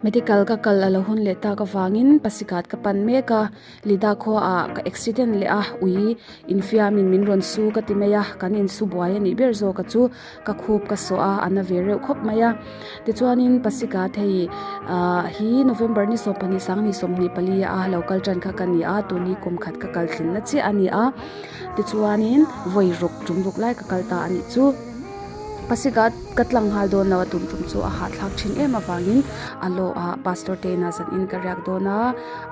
Medical ka kal a lo hun leh tak avangin Pasighat ka pan mek a, Lida khuaah ka accident leh a, ui infiamin min rawn su ka ti mai a, kan insu buai a nih ber zawk a chu ka khup ka sawh a, a na ve reuh khawp mai a. Tichuanin Pasighat hei ah hi November ni 12 sang 24 a lo kal tan kha ka ni a, tun hi kum khat ka kal tlinna chiah a ni a. Tichuanin vawi ruk tum ruk lai ka kal ta a nih chu. Pasika ka tlang nghal dawn lo a tum tum chu a hahthlak thin em avangin a law ah pastor te inah zan in ka riak dawn a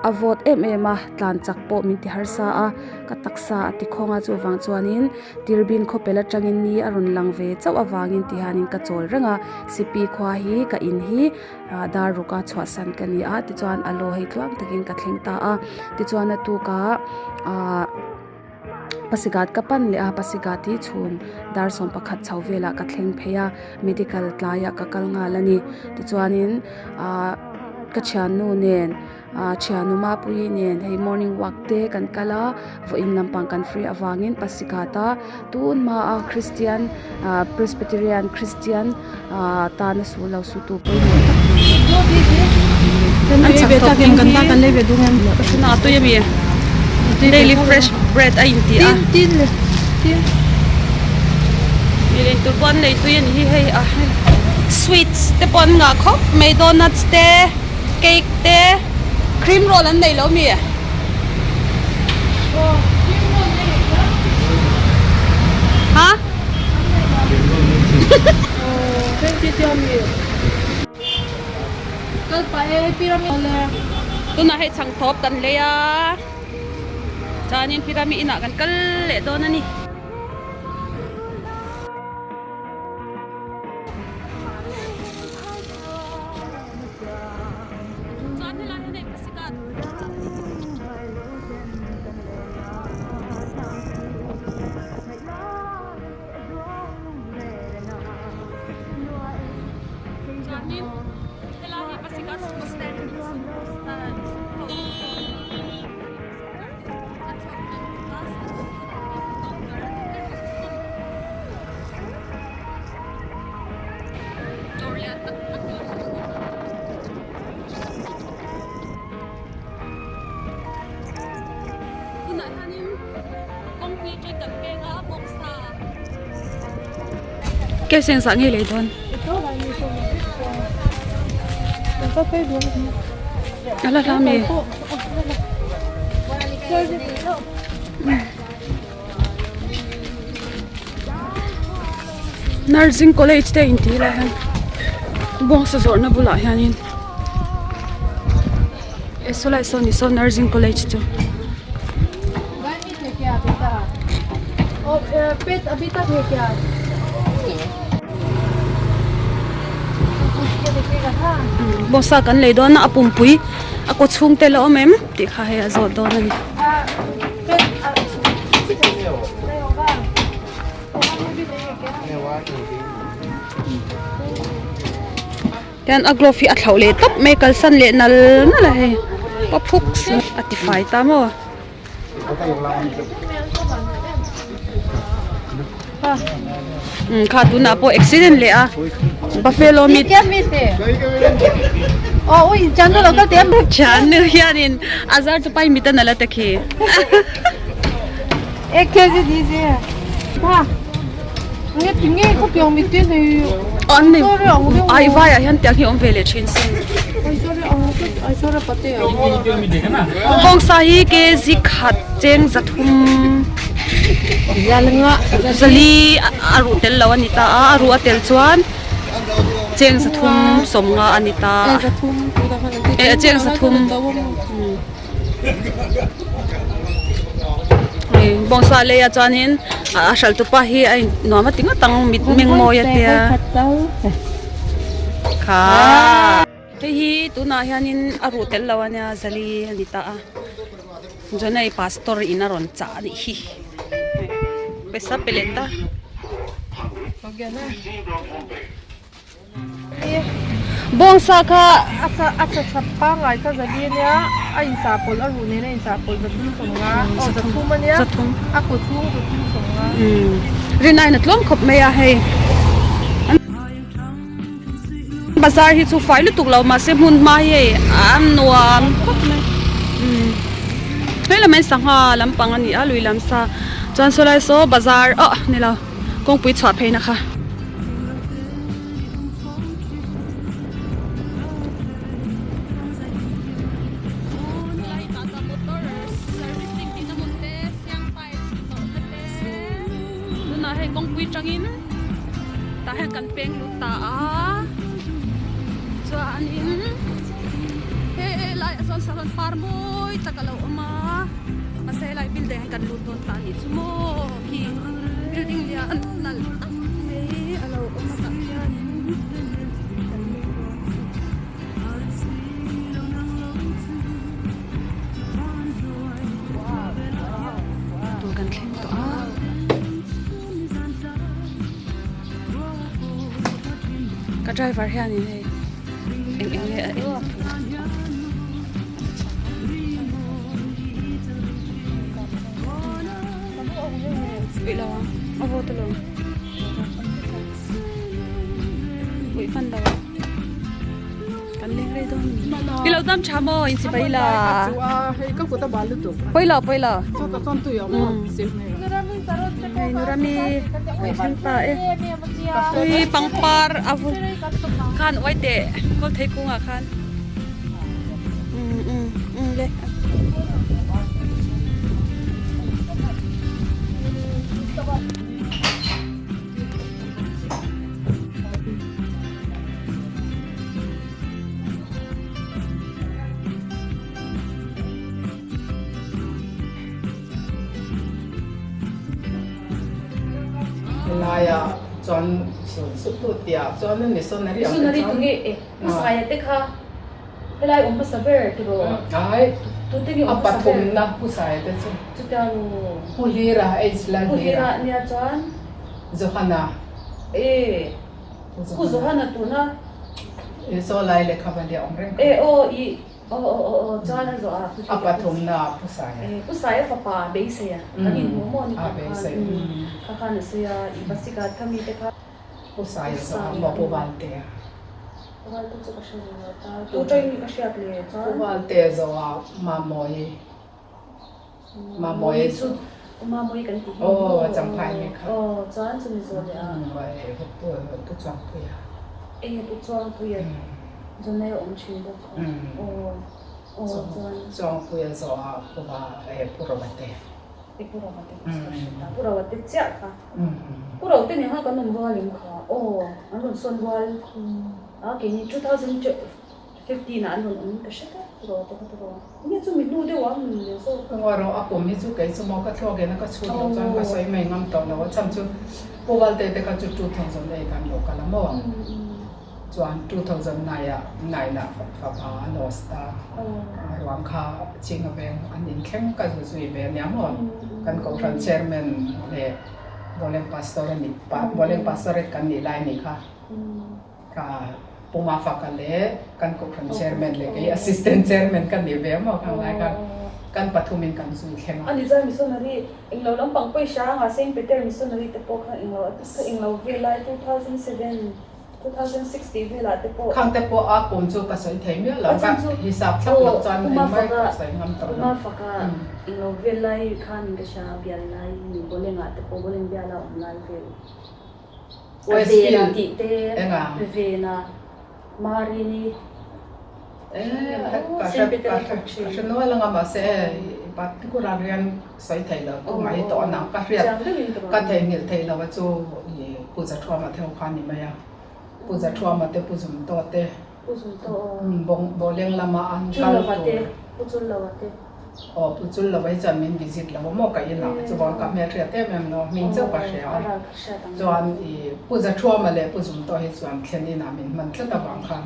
a vawt em em a tlan chak pawh min ti harsa a ka taksa a ti khawng a chuvang chuanin tirbin khawpel atangin ni a rawn lang ve chauh avangin tihianin ka chawl reng a sipi khua hi ka in hi ah dar ruk a chhuahsan ka ni a tichuan a law hei tluang takin ka thleng ta a tichuan a tukah ah. Pasighat ka pan leh a Pasighat hi chhun dar 11 chho velah ka thleng phei a medical tlaiah ka kal nghal a ni tichuanin ahh ka thiannu nen ahh thiannu mapuii nen hei morning walk te kan kal a vawiin lampang kan free avangin Pasighat a tun hmaa Christian ahh Presbyterian Christian ahh tana sul lo su tu pawimawh tak an chak tawp ang hi daily fresh bread a inti a milin tur pawh an nei tui a ni hi hei a sweets te pawh an ngah khawp mai donuts te cake te cream roll an nei lo mi ha. Tunah hei chhang thawp kan lei a chuanin pyramid inah kan kal leh dawn a ni. Chuan helai hian hei Pasighat Chuanin helai hi Pasighat Sumo stand a ni Sumo stand Sumo Dawr lian tak tak a awm bawk a. Tunah hianin kawngpui atangin kan peng a bawngsa Case engzah nge lei dawn? A la hla mi? Nursing college te intih lai hian bawngsa zawrhna bulah hianin eh saw lai saw ni saw nursing college chu. Bawngsa kan lei dawn a a pumpui a kaw chhung te la awm em tih kha hei a zawt dawn a ni. Tian a glove hi a thlauh leh tawp mai kalsan leh nal nal a hei paphuk a ti fai ta maw. Kha tunah pawh accident leh a buffalo meat thiannu hianin a zar chu pai mit a nalh a ta khi. An nei ai vaiah hian tiang hi awm ve leh thin sin. Bawngsa hi kg khat cheng zathum zali a ruh tel lo a ni ta a a ruh a tel chuan cheng zathum sawmnga a ni ta a cheng zathum. Bawngsa lei ah chuanin a hralh tupa hi a in nuam a ti ngawt ang mit meng mawi a tia kha hei hi tunah hianin a ruh tel lo ania zali a ni ta a chuan hei pastor in a rawn chah a nih hi pawisa pe leh ta. Bawngsa kha a sa a sa tha pangngai kha zali ania a insa pawlh a ruh nen a insa pawlh zathum sawmnga aw zathum ania a kaw chhung zathum sawmnga rin aiin a tlawm khawp mai a hei Bazar hi chu fai lutuk lo mahse hmun hma hi hei a nuam khawp mai umm hei lamah hian sangha lampang a ni a lui lam sa chuan sawlai saw bazar ah ni lo kawngpui chhuah phei na kha. Tunah hei kawngpui tangin tah hian kan peng lut ta a chuanin he laiah sawn saron par mawi tak a lo awm a mahse helai building ah hian kan lut dawn ta a nih chu maw khi building lian nalh tak mai a lo awm a tah hianin kan lut dawn. Tur kan thleng tawh a. Ka driver hianin hei eng eng nge a en Ui lo ang a vawt alawm ui hman lo ang. Kan leng rei dawn ni. I lo dam tha maw in chibai la. Pawi lo pawi lo. Hei Nurami hei thleng ta e. Ui pangpar a vu khan uai teh kawl thei kungah khan. Um um um le. Helaia chuan sutu tia chuan an missionary ang Missionary tu nge e Usaia te kha helai awm hmasa ber tiraw Ai tute nge awm hmasa ber a pathumna Usaia te chu chutia nu Pu Hlira H Lal Pu Hlira nia chuan Johana E Pu Johana tuna E saw lai lehkha va liah awm reng E aw i aw aw aw aw chuan a zawh a A pathumna Pu Saia. E Pu Saia fapa Beiseia kan inhmu maw ni A Beisei kha khan a sawi a i Basikat kha mite kha Pu Saia zawh a maw Pu Valtea. Pu Valte chu ka hre ve lo ta tu tawng hi ka hriat le chuan Pu Valtea zawh a Mamawii. Mamawii chu Mamawii kan tih hi aw champhai mi kha aw chuan chumi zawh leh a pu pu Chuangpuia e pu Chuangpuia zawnai a awm thin bawk kha aw aw chuan Chuangpuia zawh a pu va e pu Rawate e pu Rawate kha chu ka hre ta pu Rawate chiah kha pu Rawate nen khan kan awm rual em kha aw an rawn sawn rual a keini 2000 15 ah an rawn awm in ka hre tlat tiraw te kha tiraw nge chu mi hnu deuh ah an rawn leh zawk. Engah rawh a kum hi chu kei chu maw ka thluak in a ka chhut loh chuan ka sawi mai ngam tawh lo a chhan chu Pu Valte te kha chu 2008 an lo kal a maw chuan 2009 ah nine ah fapa a lost a ruang kha Chinga veng an inthleng ka zu zui ve ania maw kan kohhran chairman leh Boleng pastor a nih Boleng pastorate kan nih lai a nih kha. Ka Puma faka leh kan kohhran chairman leh kei assistant chairman ka ni ve maw ka ngai kha kan pathumin kan zui thleng a. Ani chuan missionary englo lampang pawisa a ngah Saint Peter missionary te pawh kha englo ka englo vel lai 2007, 2006 tih velah te pawh. Khang te pawh a kum chu ka sawi thei miah lo ka hisap thlap loh chuan engmah ka sawi ngam tawh lo. Puma faka englo vel lai khan ka hria bial lai Bolengah te pawh Boleng biala awm lai vel. Vena tih te Vena Marini Ka hre nual anga mahse particular hian sawi thei lo tu mai tawh anang ka hriat ka theihnghilh thei lo a chu Pu Zathuama te ho kha a ni mai a Pu Zathuama te Pu Zumtaw te Bawleng lama an kal tur. Aw Pu Chul lo ai chuan min visit lo a maw ka inah chuvang ka hmelhriat em em lo hming chauh ka hria a chuan i Pu Zathuama leh Pu Zumtawh hi chuan thlen inah min hman tlat avang khan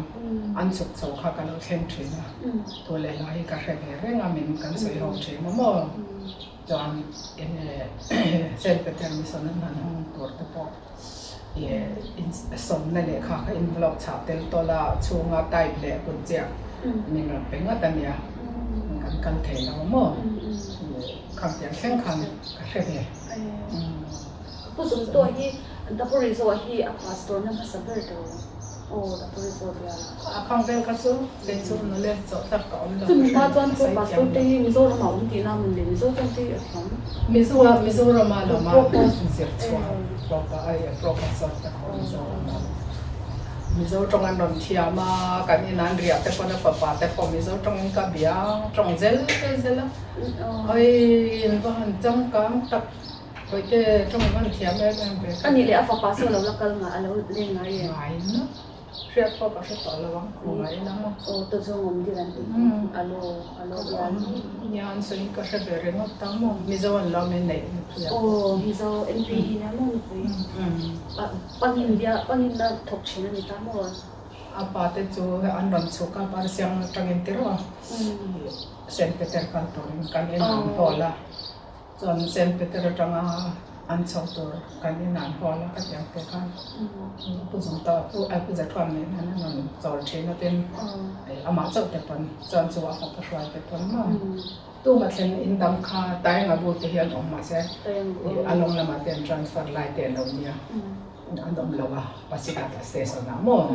an chhuk chho kha ka lo thleng thin a thu leh hla hi ka hre ve reng a min kan sawi ho thin a maw chuan enge Saint Peter Mission an han hawng tur te pawh i sawmna lehkha kha envelope chhah tel tawl a chhunga type leh kut chiah min rawn pe ngat a nia kan kal thei lo maw khang tiang thleng khan ka hre ve. Pu Zumtuah hi Dapuri zawh hi a pastor na hmasa ber tawh. Aw Doctor Resort bial ah. A khang vel kha chu kei chu nule chawh tak ka awm lo. Chumi hma chuan pawh pastor te hi Mizoram ah awm tihna mawn le Mizo chuan te hi a thiam. Mizo ah Mizoram ah lawm a zir chhuah proper ai pro pastor te khaw Mizoram ah Mizo tawng an rawn thiam a kan in an riah te pawn a fapa te pawh Mizo tawng in ka bia tawng zel zel a oi in va han changkang tak. Bawihte tawng hman thiam em em ve ka. Ani leh a fapa saw lo la kal nga a lo leng ngai em? Ngai na. Hriat pawh ka hre tawh lo ang khu ngai ila maw. Aw ta zawng awm dil an ti a lo a lo bial. Nia an sawi ka hre ve ringawt ta maw. Mizo an lo min neih nupui a. Aw Mizo MP nia maw nupui. Pangin bia pangin la thawk thin a ni ta maw. A pa te chu an rawn chhuk a Parsiang atangin tiraw Saint Peter kal turin kan in an hawl a. Chuan Saint Peter atanga an chho tur kan in an hawl a ka ti ang te khan Pu Zungta Pu ai Pu Zathuam nen hian an rawn chawl thin a tin amah chauh te pawn chuan chu a fapa hruai te pawn maw tuma thlen in dang kha Taenga bu te hi an awm mahse a lawng lamah te an transfer lai te an lo nia an awm lo a Pasighat a station ah maw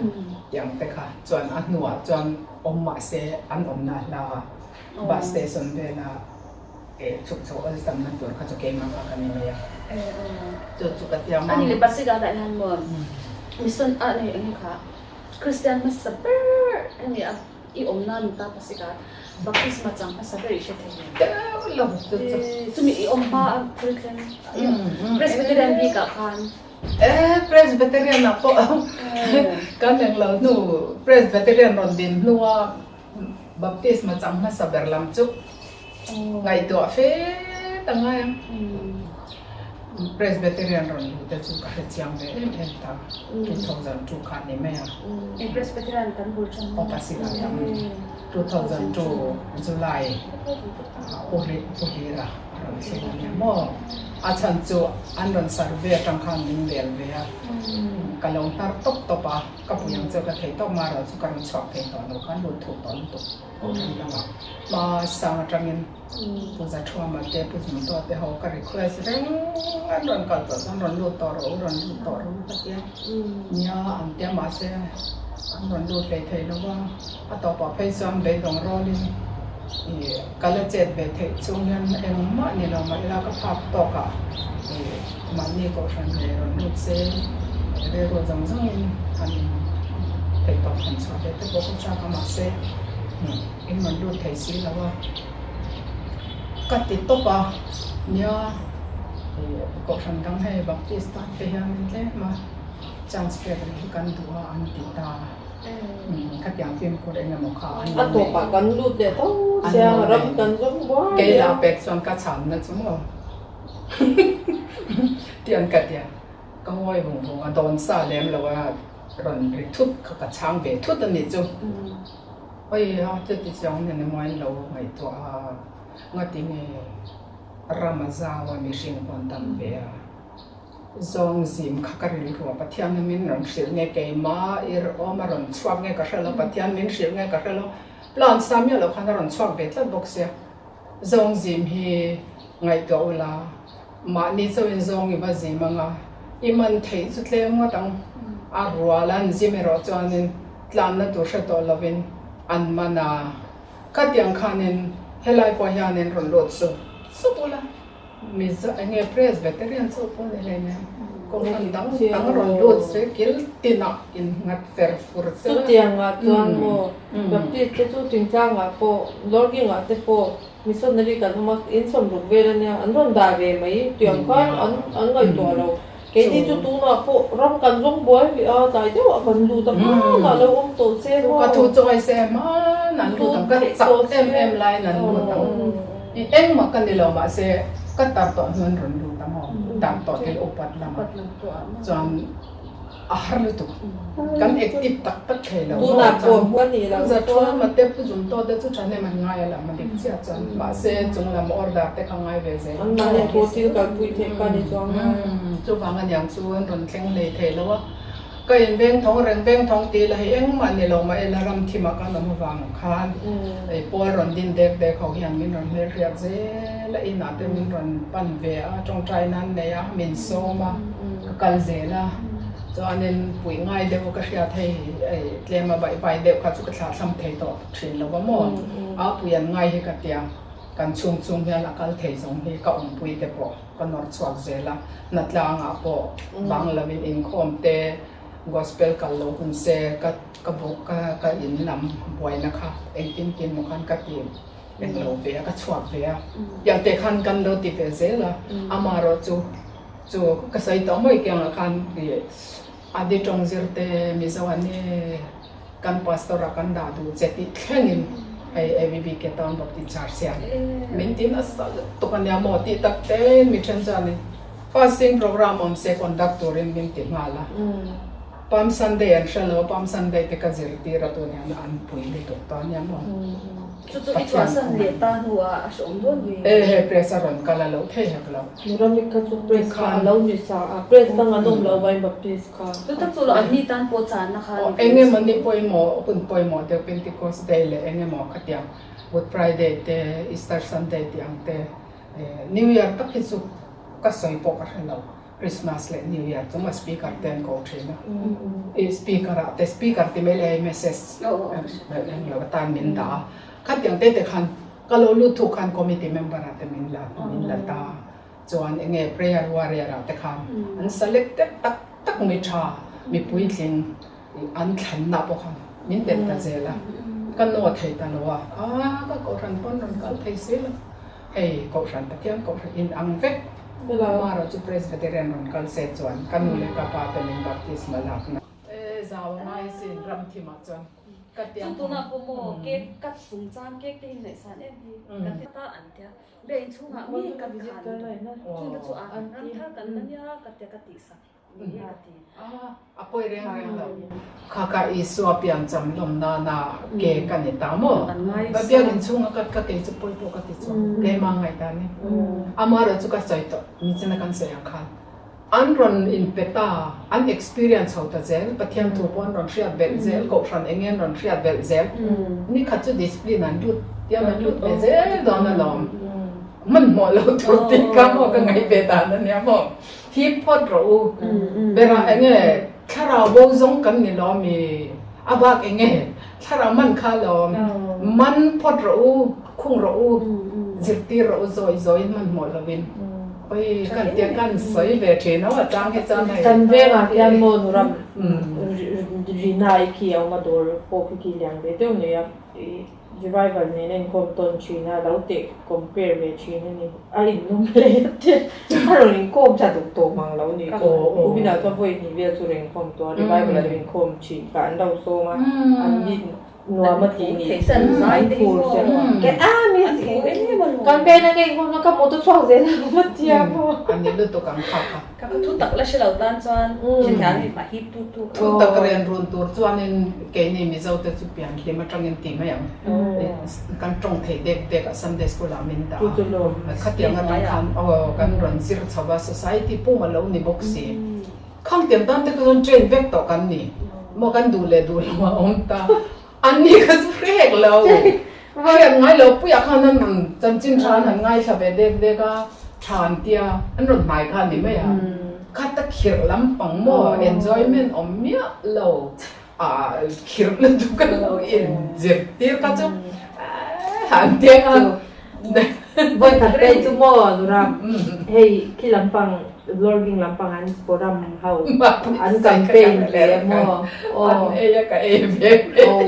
tiang te kha chuan a hnuah chuan awm mahse an awmna hla a bus station vela Chhuk chho awl tamna tur kha chu keimah kha ka ni mai a, chu chu ka tiang a. Ani leh Pasika tah hian maw mission a nei eng kha Kristian hmasa ber a ni a, i awmna ni ta Pasika baptisma chang hmasa ber i hre thei em? Deuh lo chu chu. Chumi i awm hma a thil thleng Presbyterian bikah khan. E Presbyterian ah pawh kan eng lo hnu Presbyterian rawn din hnua Baptisma chang hmasa ber lam chu ngaihtuah fe ta ngai ang. Presbyterian rawn luh te chu ka hre chiang ve em em ta, 2002 kha ni mai a. Eng Presbyterian kan bul tan? Aw pasik ah tam 2002 July Pu Hlira a rawn thleng a nia maw. A chhan chu an rawn survey atang khan min bel ve a, ka lo hnar tawp tawp a. Ka pui ang che ka thei tawk mah erawh chu ka rawn chhuak thei tawh lo khan lut thuk tawh lutuk kohhran lamah hma sang atangin Pu Zathuama te Pu Zumtaw te ho ka request reng an rawn kal tawh chuan rawn lut tawh rawh u rawn lut tawh rawh u ka tia nia an tia mahse an rawn lut hlei thei lo va a tawpah phei chuan beidawng rawlin ih ka la chet ve theih chung hian engmah ni lo mah ila ka phak tawkah ih Mahni kohhran leh rawn lut se rilru zawng zawngin an theih tawp han chhuah ve te pawh ka chak a mahse in rawn lut thei si lo a ka ti tawp a nia kohhran dang hei Baptist tan te hian tlem a chance pek rih hi kan duh a an ti ta khatiang fimkhur eng emaw kha an lo A tawpah kan lut leh tho sia ram kan zawng buai kei lah pek chuan ka chhanna chu maw. Tiang ka tia, ka ngawi vung vung a, dawn sa lem lo a rawn ri thut kha ka chhang ve thut a nih chu. Oi a chuti chuang nen emaw in lo ngaihtuah a, ngati nge ram a zau a mihring pawh an tam ve a, zawng zim kha ka rilru a, Pathian a min rawn hrilh nge keimah i awm a rawn chhuak nge ka hre lo, Pathian min hrilh nge ka hre lo, plan sa miah loh khan a rawn chhuak ve tlat bawk sia. Zawng zim hi ngaihtuah ula, mahni chauhin zawng i va zim ang a, i man theih chu tlem ngawt ang. A rual an zim erawh chuanin tlanna tur hre tawh lovin an man a, khatiang khanin helai pawh hianin rawn lut sup sup ula. Mizo enge Presbyterian chu pawh ni hleinem kawnghan dang dang rawn lut se kil tinah in nghat fer fur che la. Chutiangah chuan maw Baptist te chu Tingtlangah pawh Lorgingah te pawh missionary kan awm a in sawmruk vel ania an rawn dah ve mai tiang khan an an ngaihtuah lo keini chu tunah pawh ram kan zawng buai rih a tlai deuhah kan lut a hmanah lo awm tawh che maw. Ka thu chu ngaise hmanah an lut ang ka chak em em laiin an lut ang. I engmah ka ni lo mahse ka tar tawh hnuan rawn lut ang aw, tar tawh thil upat lamah chuan a har lutuk, kan active tak tak thei lo maw chuan za thuama te pu zum tawh te chu thahnem an ngai a lam a dik chiah chuan mahse chung lam order te kha ngai ve zel ang maw chuvang aniang chu an rawn thleng hlei thei lo a. Ka in veng thawng reng veng thawng tih la hi engmah ni lo mah ila ram thimah kan awm avang khan ei pawl rawn din dek dek ho hian min rawn hmelhriat zel a inah te min rawn pan ve a tawngtai nan nei a min sawm a ka kal zel a. Chuanin puih ngai deuh ka hriat hei tlem a baihvai deuh kha chu ka thlahthlam thei tawh thin lo a maw? A pui an ngai hi ka tia, kan chhung chung hian a kal thei zawng hi ka awmpui te pawh ka nawr chhuak zel a, hnatlangah pawh bang lovin inkhawm te gospel kal lo hun se ka ka ka ka in lam buaina kha engtin tin maw khan ka ti eng lo ve a, ka chhuak ve a, tiang te khan kan lo ti ve zel a, amaherawh chu. Chu ka sawi tawh mawi kiangah khan ih Adi tawng zir te Mizo an ni kan pastor a kan dah duh che tih thlengin hei ABBK Town Baptist Church hian min ti nasa lutuk a nia maw tih tak tein mi then chuan fasting program awm se conduct turin min ti nghal a. Palm Sunday an hre lo a, Palm Sunday te ka zirtir a tun hian an pui lutuk tawh a nia maw. Chu chu i chhuahsan leh ta hnuah a hreawm dawn ve. E he press a rawn kal a lo thei hek lo. Nurami kha chu press kha a lo ni sa a, press dang an awm lo vai Baptist kha. Chu tak chu lo an ni tan pawh channa kha ni ve. Eng emaw ni pawimawh, hun pawimawh deuh Pentecost day leh eng emaw khatiang Good Friday te, Easter Sunday tih ang te, New Year tak hi chu ka sawi pawh ka hre lo. Christmas leh New Year chu maw speaker te an ko thin a, i speaker ah te speaker ti mai leh message eng lo atan min dah a, khatiang te te khan ka lo lut thu khan committee member ah te min la min la ta a, chuan eng nge prayer warrior ah te khan an selected tak tak mi tha mi puitling an thlanna pawh khan min telh ta zel a, ka naw thei ta lo a, ah ka kohhran pawn rawn kal thei si lo. Hei Kohhran Pathian Kohhran in ang vek Mara chu Presbyterian rawn kal se chuan ka nu leh ka pa te min baptisma lakna. E zau a ngai sin ram thim ah chuan ka tia. Chu tunah pawh maw cake cut chungchang cake te hi ngaihsan em hi ka ti ta an tia biak inchhungah mi cut khan chungte chu a ram thar kan la nia ka tia ka tihsak. A pawi reng reng lo. Kha ka Isua pian cham lawm nana ke ka ni ta maw? Ka biak inchhung a kat ka kei chu pawi pawh ka ti chuang. Keimah ngaihdan ni. Amaherawh chu ka sawi tawh nichina kan sawi ang khan an rawn inpe ta, an experience ho ta zel, Pathian thu pawh an rawn hriat belh zel, Kohhran eng nge an rawn hriat belh zel. Nikhat chu discipline an lut, tiang an lut ve zel dawn alawm. Hmanhmawh lo tur tih kha maw ka ngaih ve dan a nia maw? Hip phawt rawh u. Berah enge thlarau bo zawng kan ni lo mi? A bak enge thlarau man kha lo man phawt rawh u, khung rawh u, zirtir rawh u zawi zawiin hmanhmawh lovin. Oi kan tia kan sawi ve thin ho a chang hi chuan hei. Kan vengah hian maw nuram Rina i khi a awm a dawr pawh khi khi lian ve deuh nei a. Revival nen a inkawm tawn thin a, lo teh compare ve thin a ni. A innawm hle a tia, a rawn inkawm tha duh tawh mang lo ni. Kuminah chuan vawi hnih vel chu rawn inkawm tawh a, revival a lo inkawm thin kha an lo sawm a, an ni nuam a tih ni, an phur sia. Ke a mi a ti kan vena ka inkawm chuan ka motor chhuak zel ang a tia maw. A ni lutuk ang kha kha. Ka kha thu tak la hre lo tan chuan hrethiam hi mah hip tu tu. Thu tak rian run tur chuanin keini Mizo te chu pian hlim atangin ti mai ang. Kan tawng thei dek dek a Sunday school ah min dah a. Khatiang atang khan aw kan rawn zir chho a society pum a lo ni bawk si. Khang tiang tan te kha chuan train vek tawh kan ni. Maw kan duh leh duh lo a awm ta. An ni kha chu hrek lo. Hriat ngai lo puiah khan an rawn chanchin tha an han ngaithla ve dek dek a, tha an tia, an rawn hnai kha a ni mai a. Kha ta khirh lampang maw enjoyment awm miah lo a khirh lutuk a lo inzirtir kha chu an tia kha. Vawikhat phei chu maw Nura, hei khi lampang vlogging lampang an forum ho an campaign ve a maw aw an ei a ka ei ve aw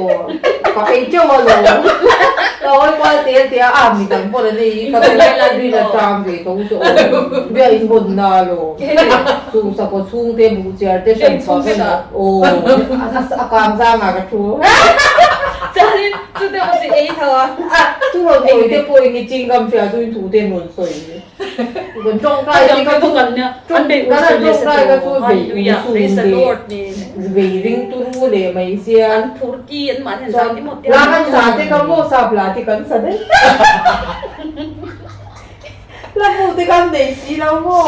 ka ei teuh a lo ka hawi kual te te a a mi dang pawh an ei ka rin a tang ve tho chu aw bia in hawn na lo chu sakhaw chhung te buh chiar te hran pah vel aw a kang zang ah ka thu chuanin chu te pawh chu ei tho a chu rawn sawi te pawh in i chingam hria chu in thu te an rawn sawi. Kan tawngtai te kha chu kan tawngtai kha chu bei u sum leh bei ring turu leh mai sia chuan hla kan sa te kha maw sap hla te kan sa daih hla bu te kan nei si lo maw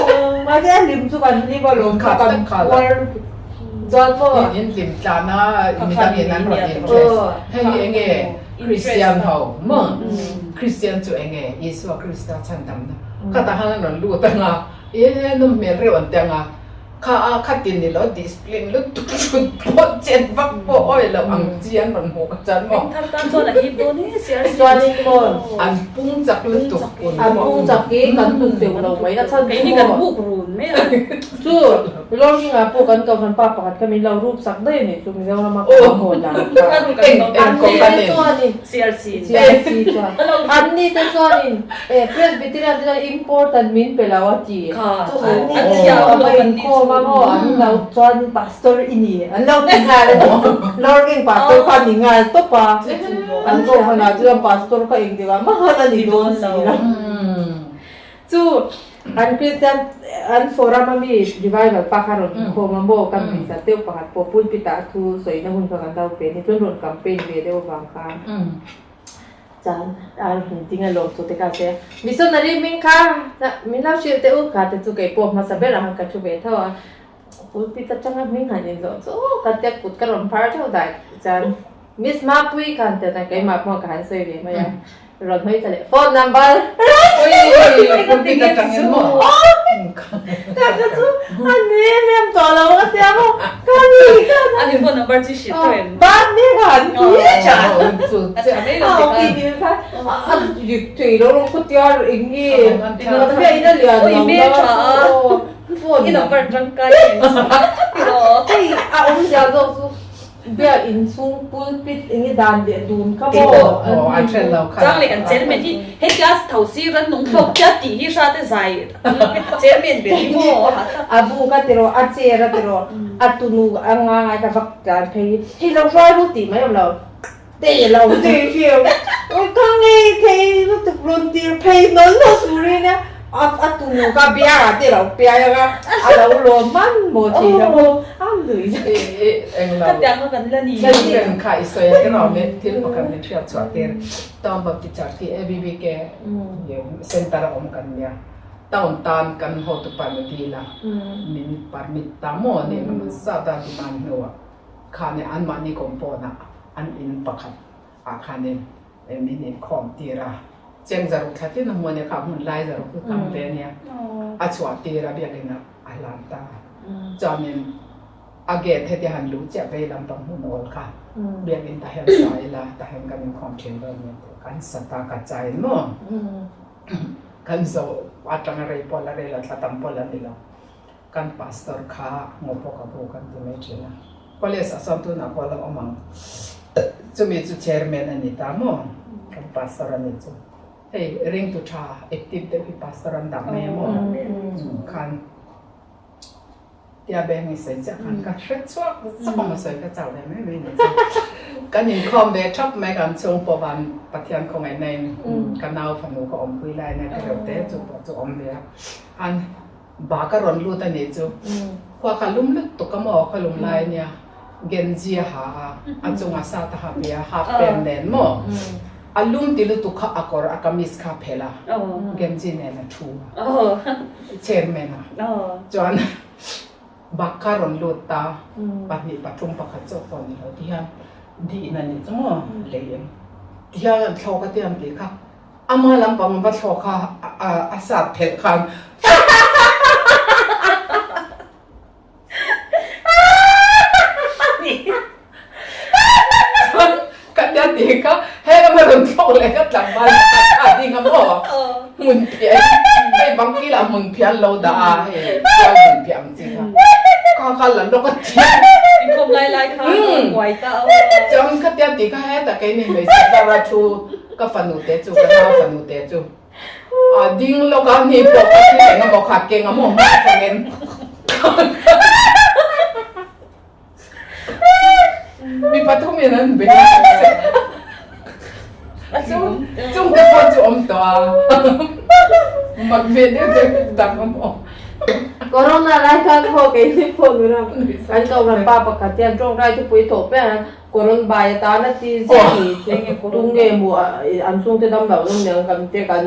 mahse a hlim chu kan hlim alawm kha kan puar lutuk chuan maw in hlim tlan a midang in an rawn interest hei enge Christian ho maw Christian chu enge Isua Krista chhan damna khatah khan an rawn lut anga e nawm hmel reuh an ti anga. Kha a khatin ni lo discipline lutuk thut pawh chet vak pawh awi loh ang chi an rawn hmuh ka chuan maw. Thar tan chuan a hip dawn e CRC Chuanin maw. An pung chak lutuk pun An pung chak hi kan hnun teuh lo mai a chhan chu maw. Keini kan buk run mai a. Chu Lawrking ah pawh kan kohhran pa pakhat kha min lo rup sak daih a nih chu Mizoram a kan haw dan kha. Eng kohhran in? CRC. CRC chuan. Anni te chuanin e Presbyterian te chuan important min pe lo a ti. Chu anni te chu a va inkhawm a maw an lo chuan pastor i ni an lo ti nghal a ni. Lawrking pastor kha a ni nghal tawp a. An kohhran ah chuan pastor kha engtikah mah khan a ni dawn si lo. Chu an Kristian an forum a mi revival pa kha rawn inkhawm a maw kan hmeichhia deuh pakhat pawh pulpit ah thu sawina hun kha kan lo pe a ni chuan rawn campaign ve deuh avang khan chuan a rawn ding a lawm thu te kha a sawi a missionary hming kha min lo hrilh teh u kha te chu kei pawh hmasa berah khan ka thu ve tho a pulpit atanga hming han inzawh chu aw ka tia kut ka rawn phar theuh dai chuan Miss Mapui khan ti a keimah pawh ka han sawi ve mai a. Rawn hawi ta leh phone number. Ui pulpit atangin maw? Ka ka chu a nem em tawh lo ka tia maw ka ni ka Ani phone number chu hrilh tawh em? Ban ni kha an ti cha. Chu che a mai lo ti kha. Ti kha a dik thei lo ka tia eng nge ka tia in a lian lo na phone I number tangkai em Hei a awmzia zawk chu Biak inchhung pulpit eng i dan leh dun kha maw? Aw an hre lo kha. Chang leh kan chairman hi he class tho si ran nung thlawk chiah tih hi hra te zai chairman ber hi maw? A bu ka ti rawh, a chair a ti rawh, a tunu a nga ngai ka vak tlan phei hi hei lo hruai ru tih mai awm lo te lo ti hi ka ngei thei lutuk rawn tir phei nawn nawn tur hi nia a tunu ka biar ah te lo piai anga a lo lawm hman maw thei lo maw a lui Englo. Ka tiang kha kan la ni. Children kha i sawi a erawh min thil pakhat min hriat chhuah tir. Town Baptist Church khi ABBK center a awm kan nia. Town tan kan hotu pa na dil a min permit ta maw ni engemaw zat a demand hnuah khani anmahni compound ah an in pakhat ah khanin min inkhawm tir a. Cheng zaruk thla tin a hmu a nia kha hmun lai zaruk chu tam ve a nia. A chhuah tir a biakin ah a hlan ta. Chuanin a gate heti han luh chiah vei lampang hmun awl kha biakin tah hian sa ila tah hian kan inkhawm thin dawn nia tih kan sa ta ka chain maw kan zo atanga rei pawh la rei lo thla tam pawh la ni lo kan pastor kha ngaw pawh ka bu kan ti mai thin a college ah sawn tunah pawh la awm ang chumi chu chairman a ni ta maw kan pastor a ni chu. Hei ringtu tha active deuh hi pastor an dah mai a maw khan Tia beng i sawi chiah khan ka hre chhuak zak a maw sawi ka chau ve mai mai ni chu. Kan inkhawm ve thap mai kan chhung pawh van Pathian khawngaihna in ka nau fanu ka awmpui lai na te reuh te chu pawh chu awm ve a. An ba ka rawn lut a nih chu khua kha lum lutuk a maw khaw lum lai ania Genji a ha a a chungah sat a ha ve a half pant nen maw a lum ti lutuk kha a kawr a kamis kha a phelh a Genji nen a thu a chairman a chuan bak kha rawn lut ta pahnih pathum pakhat chauh pawh ni lo ti hian dihna ni chu maw lei em ti hian an thlawk a tiang tih kha ama lampang va thlawk kha a sat phelh khan Chuan ka tia tih kha he lama rawn thlawk leh ka tlangval a ding a maw hmun phiah hei bang kilah hmun phiah an lo dah a hei tual hmun phiah ang chi kha kha kha la lawk a ti Inkhawm lai lai kha kuai ta a Chuan ka tia tih kha hetah keini hmeichhe zara thu ka fanu te chu ka nau fanu te chu A ding lawk a ni pawh ka thil eng emaw kha keng a maw hma thangin mi pathum in an be a chung chung te pawh chu awm tawh a mak ve deuh deuh dang a maw. Corona lai khan haw kei ni pawh nuna kan kohhran pa pakhat hian tawngtai thupui thawh pian a Korawn bai atan a ti zet ni chu tunge mu an chhungte dam loh nawm nen kan te kan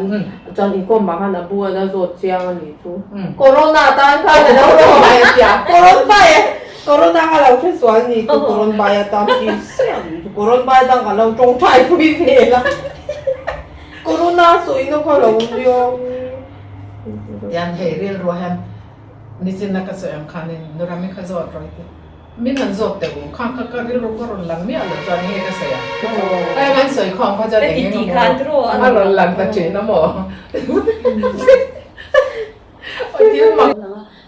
chuan inkhawm ah khan a bu an a zawt chiang a ni chu corona atan khan a lo rawn bai a tia korawn bai corona kha lo hre sual ni chu korawn bai atan ti chiah ni chu korawn bai dang kan lo tawngtai pui vel a corona sawina kha lo nia. Tiang hei rilru hian. Nichin a ka sawi ang khanin Nurami kha zawt rawh i ti. Min han zawt teh u, khang kha ka rilru ka rawn lang miah lo chuan enge ka sawi ang? Heng an sawi khawm kha chuan eng eng emaw a rawn lang ta thin a maw? Thil mak.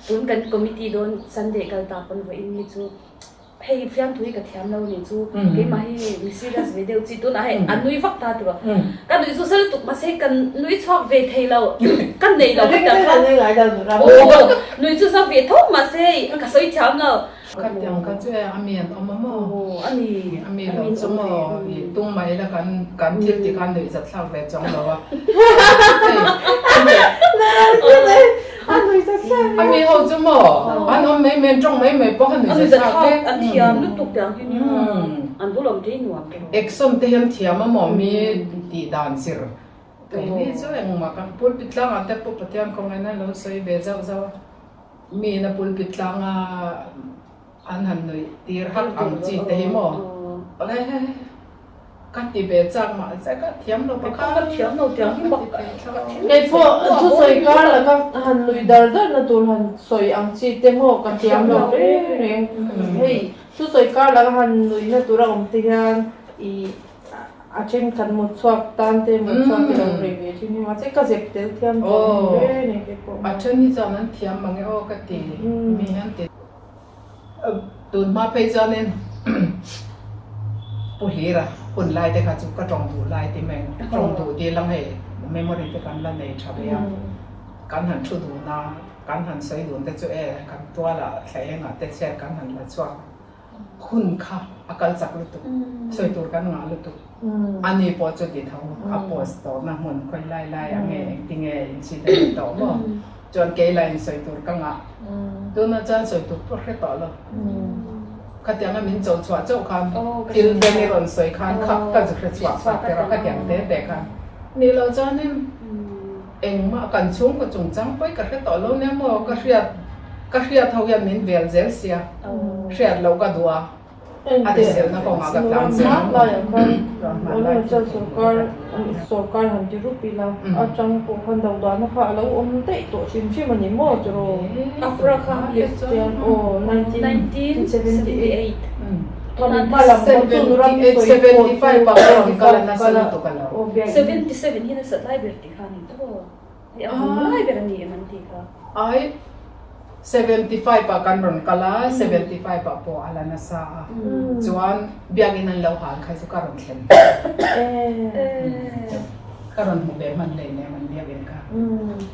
Tun kan committee dawn Sunday kal ta pawn vawiin hi chu hei fiamthu hi ka thiam lo ni chu keimah hi mi serious ve deuh chi tunah hei a nui vak ta tur a ka nuih chu sa lutuk mahse kan nui chhuak ve thei lo ka nei lo ka tak kha aw nui chu sa ve tho mahse ka sawi thiam lo. Ka tiang ka chu e a mi an awm a maw a mi a mi lo chu maw i tung mai ila kan kan thil ti khan nuih zat thlak ve chuang lo a A mi ho chu maw an awm mai mai an tawng mai mai pawh a nuih zat thlak vek. An thiam lutuk tiang hi nia an bul awm te hi nuam tawh. Action te hian thiam a maw mi tih dan zir keini chu engmah kan pulpit tlangah te pawh Pathian kawngin a lo sawi ve zauh zauh a mi in a pulpit tlanga an han nuih tir hak ang chi te hi maw Ka ti ve chak mah se ka thiam lo pakhat. Ka thiam lo tiang hi bak ka Kei pawh thusawi kar laka han nui dar dar na tur han sawi ang chi te maw ka thiam lo reng reng. Hei thusawi kar laka han nui na tur a awm te hian i a thenkhat mut chhuak tan te mut chhuak te lo rei ve thin hi mahse ka zep tel thiam tawh reng reng kei pawh. A then hi chuan an thiam mang e aw ka ti mi an ti. Tun hma phei chuanin Pu Hlira hun lai te kha chu ka tawng duh lai ti mai ang, tawng duh ti lang hei memory te kan la nei tha ve a, kan han thu dun a, kan han sawi dun te chu e kan tualah thla engah te chhiat kan han la chhuak hun kha a kal chak lutuk, sawi tur kan ngah lutuk, ani pawh chu ti tho a post tawhna hmun khawi lai lai ang nge engtinge inchhit a ni tawh maw. Chuan kei lah in sawi tur ka ngah. Tunah chuan sawi tur pawh hre tawh lo. Khatianga min cho chhuah chauh khan thil beng i rawn sawi khan kha ka zu hre chhuah phah tir a, khatiang te te khan. Ni lo chuanin engmah kan chhungkaw chungchang pawi ka hre tawh lo nia maw, ka hriat ka hriat ho hian min vel zel sia, hriat loh ka duh a. A ram laiah khan Arunachal sorkar sorkar han ti rup ila atang pawh khan do dahna kha a lo awm daih tawh hrim hrim a ni maw tiraw Afra kha Christian aw 1978 khami hma lam pawh chu ram sawi pawh chu aw biak 77 hi nasat lai ber tih kha a ni tawh hei a vung lai ber a ni em an tih kha. Ai 75 ah kan rawn kal a, 75 ah pawh a la nasa a, chuan biakin an lo hal kha chu ka rawn thlen ka rawn hmu ve hman hlei nem an biakin kha,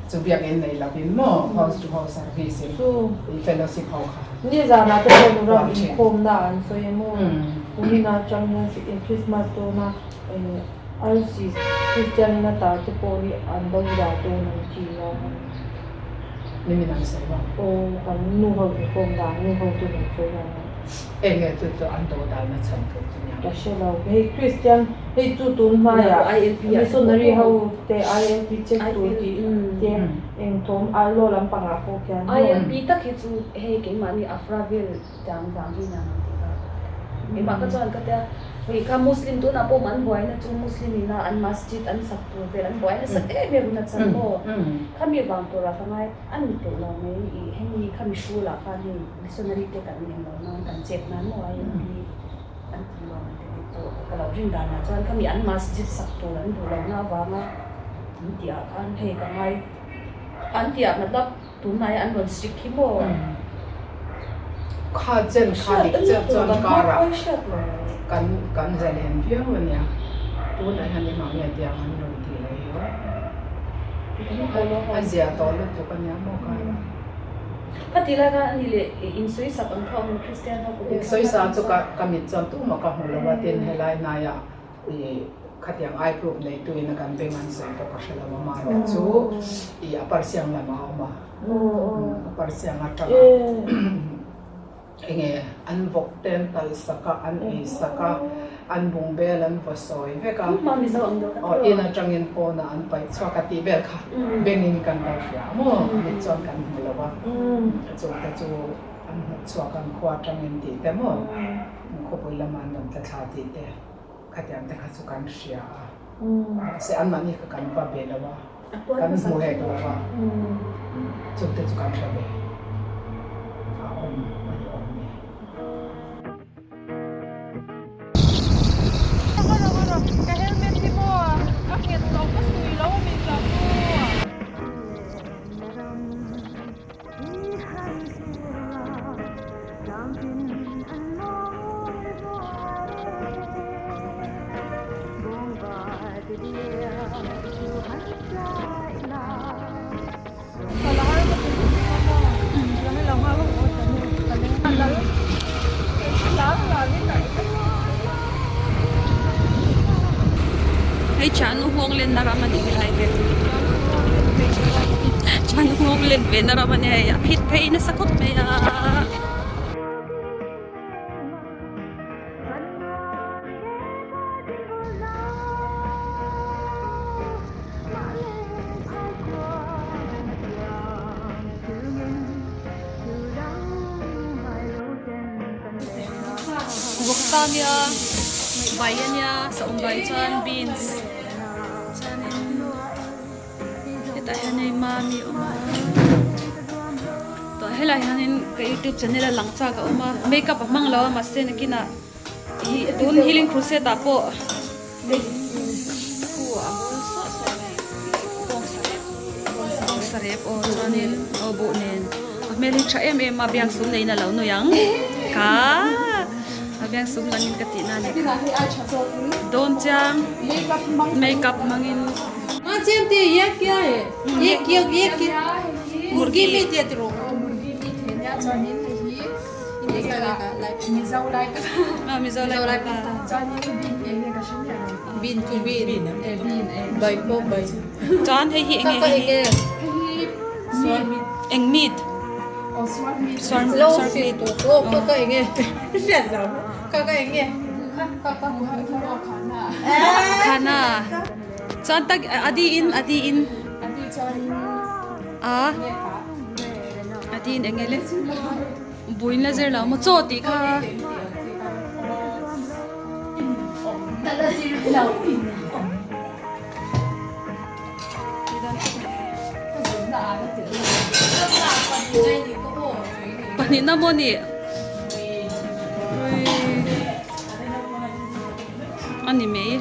chu biakin nei lovin maw house to house service in fellowship ho kha. Nizanah te pawh nula inkhawmna an sawi a maw, kumin atang hian Christmas dawna RC Christian in a tar te pawh hi an do dah dawn an ti a. Ni min an sawi a. Aw kan nu ho inkhawm dan nu ho ten an sawi dan a. Eng nge chu chu an do dan na chhan tur chu nia. Ka hre lo hei Christian hei chu tun hmaiah missionary ho te ILP check tur tih te eng thawm Ailo lampangah pawh khian. ILP tak hi chu hei keimahni Afra vel Tiang vang hi nang ang tih kha keimah ka chuan ka tia hei kha Muslim tunah pawh an buaina chu Muslim ina an masjid an sak tur vel an buaina sak em em runa chan maw khami vang turah ka ngai a ni teuh lo mai i hemi khami hrulah khan hei missionary te kan eng lo nan kan chet nan maw a INP an ti lo ang te pawh ka lo rin danah chuan khami an masjid sak tur an duh lohna avanga an tih ah khan hei ka ngai an tih ah matlab Tunlai an rawn sik hi maw? Kha chen kha dik chiah chuan karah kan kan zalen viau a nia. Tunah hian engah nge tiang an rawn tih leh hi aw. A zia tawh lutuk a nia maw karah. Khati lai khan ani leh insawi sak ang kha awm Kristian ho kut. Insawi sa chu ka mit chuan tumah ka hmu lo a tin helai hnaiah I khatiang ai group neitu in a kan beng an sawi pawh ka hre lo a marawh chu i a parsiang lam a awm a a parsiang atanga enge an vawk te an tal sak a an ei sak a an bungbel an vaw sawi vek a aw in atangin pawnah an paih chhuak a tih vel kha bengin kan lo hria a maw mit chuan kan hmu lo a chungte chu an hnawt chhuak an khua atangin tih te maw khawpui lama an rawn tla thla tih te. Khatiang te kha chu kan hria a, mahse anmahni kha kan va be lo a, kan hmu hek lo a, chungte chu kan hre ve. awm a ni awm e. Ka helmet hi maw a nghet lo ka sui lo a min tah chu. Hei chanu nghawng lenna ram a nih hi lai vel chanu nghawng len ve na ram a ni hei a phit phei nasa khawp mai a. Vawksa nia bai a nia saum bai chuan beans chuanin hetah hian hei mami a awm a tawh helaiah hianin ka youtube channel a lang chak a awm a makeup a hmang lo a mahse nakinah ih tun healing crusade ah pawh thu a bul suah suah mai bawngsa rep aw chuanin aw buh nen a hmel hi tha em em a biang sum neiin a lo nui ang ka a biang sum langin ka tih na a ni dawn chiang makeup hmangin murgi chuan hei hi eng nge hei hi eng meat suar meat khana chuan tak adi in adi in a adi in eng nge le Buin la zir lo maw chaw tih kha. Pahnihna maw ni? A ni mai.